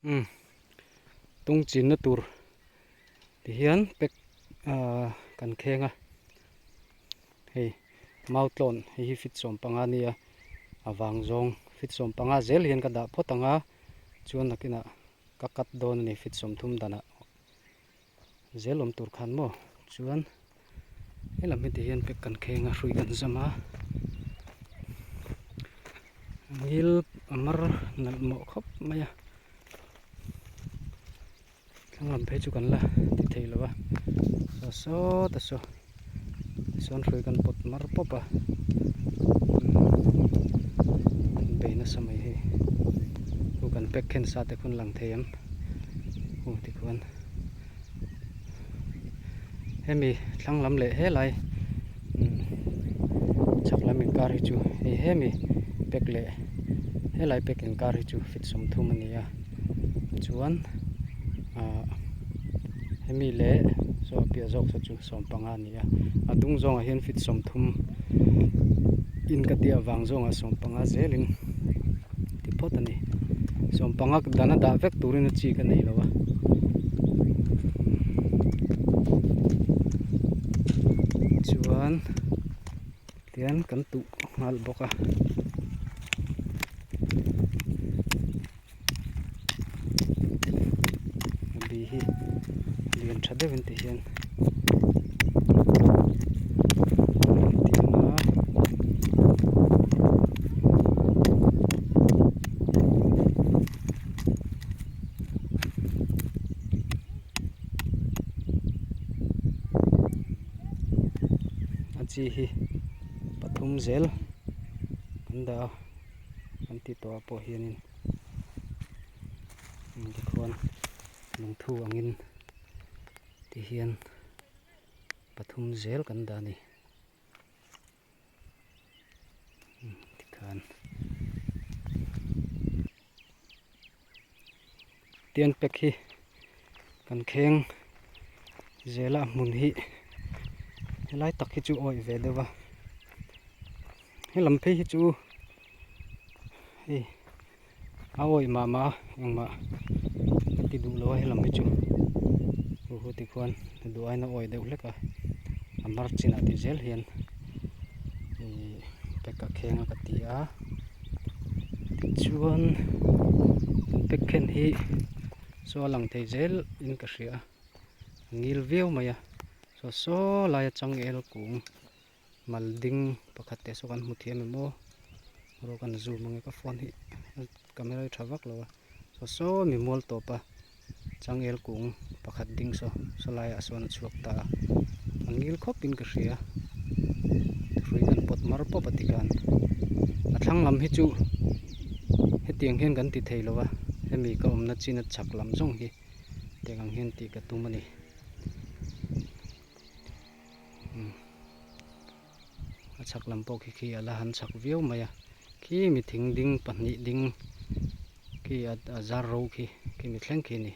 ອືມ ຕຸງຈີນນະຕູຣ ຕິເຮຍນເປັກ ເອີ ກັນແຂ່ງອະ ເຮີ ມາວຕອນ ເຮີ ຟີດສອມປະງານີອະ ອາວາງຈອງ ຟີດສອມປະງາເຈລ ເຮຍນກະດາ ໂພຕະງາ ຈວນນະກິນະ ກະກັດດອນນີ ຟີດສອມທຸມດານະ ເຈລອມຕູຣຄັນມໍ ຈວນ ເຮີ ລຳເຮັດເຮຍນເປັກກັນແຂ່ງ ອະ ລຸຍກັນຊະມາ ງິລ ອາມາຣ ນັດເໝາະ ຄົບມາຍາ ທັງລຳເພຈຸກັນລະ ຕິເທລະວະ ຊໍ ຊໍ ຕະ ຊໍ ຊອນ ລຸຍກັນປົດມາຣ ປົບ ອະ ເບນະສະໄໝ ເຮີ ຮູ້ກັນເປັກແຂ່ງຊາດ ແຕ່ຄົນຫຼັງເທມ ໂອ ຕິຄວນ ເຮມີທັງລຳເລເຮໄລ ອືມ ສັກລຳເອັງກາລິຈູ ເຮ ເຮມີເປັກເລເຮໄລເປັກເອັງກາລິຈູ ຟິດສົມທຸມມະນີອາ ຈວນ ອາ ເຮມີເລ ຊໍ ເປຍຈອກ ຊໍ ຈູ ສອມປະງານີອາ ອາ ດຸງຈອງອາ ເຮນຟິດສົມທຸມ ອິນກະຕິອາ ວາງຈອງອາ ສອມປະງາເຈລິນ ຕິໂພຕະນີ ສອມປະງາກະດານະດາເວກຕູຣິນະຈີກະເນລະວະ ຈວນ ຕຽນກັນຕຸງານບົກອາ ບີຮີ ລຽນຊະເດເວັນຕິເຮນ ອາຈີຮີ ປະທຸມເຈລ ກັນດາ ອັນຕິໂຕອາໂປເຮຍນ ອືມ ຕິຄວນ ລຸງທູອາງອິນ ຕິເຮຍນ ປະທຸມເຈລກັນດານີ ອືມ ຕິຄານ ຕຽນເປັກຮີ ກັນແຂ່ງ ເຈລະມຸນຮີ ເຮໄລຕັກຮີຈູ ອອຍເວເດວະ ເຮລຳພີຮີຈູ ເຮ ອາ ອອຍມາມາ ເອັງມາ ກະຕິດຸລະວະ ເຮລຳພີຈູ ໂອໂຫ ຕິຄວນ ດຸອາຍນະ ອອຍເດວເລັກອາ ອາມາຣຈິນອາ ຕິເຈລເຮຍນ ເປັກກະແຂ່ງອາ ກະຕິອາ ຕິຈວນ ເປັກແຂ່ງຮີ ຊໍ ລັງເທເຈລ ອິນກະເຊຍ ງິລວຽວມາຍາ ຊໍ ຊໍ ລາຍຈັງເອລກຸງ ມາລດິງ ປະຄັດເຕ ຊໍ ກັນ ມຸເທຍເມໂມ ໂຣກັນຊູ ມັງເອກະຟອນຮີ ກາເມຣາ ທາວັກລະວະ ຊໍ ຊໍ ມີມວລໂຕປະ ຈັງເອລກຸງ ປະຄັດດິງ ຊໍ ຊໍ ລາຍອາ ຊອນ ຊວກຕາ ອາງກິລ ຄອບ ປິນກະເຊຍ ລຸຍກັນປົດມາຣ ປົບ ປະຕິການ ອາທັງລຳຮີຈູ ເຮຕຽງເຮນກັນຕິເທລະວະ ເຮມີກະອົມນະຈີນະ ສັກລຳຊ່ອງຮີ ເຕງອັງເຮນຕິກະຕຸມມະນີ ອືມ ອາສັກລຳໂປຄີຄີ ອາລະຫັນສັກວຽວມາຍາ ຄີມີທິງດິງ ປະນິດິງ ຄີອາ ອາຈາໂຣຄີ ຄີມີແຂງຄີນີ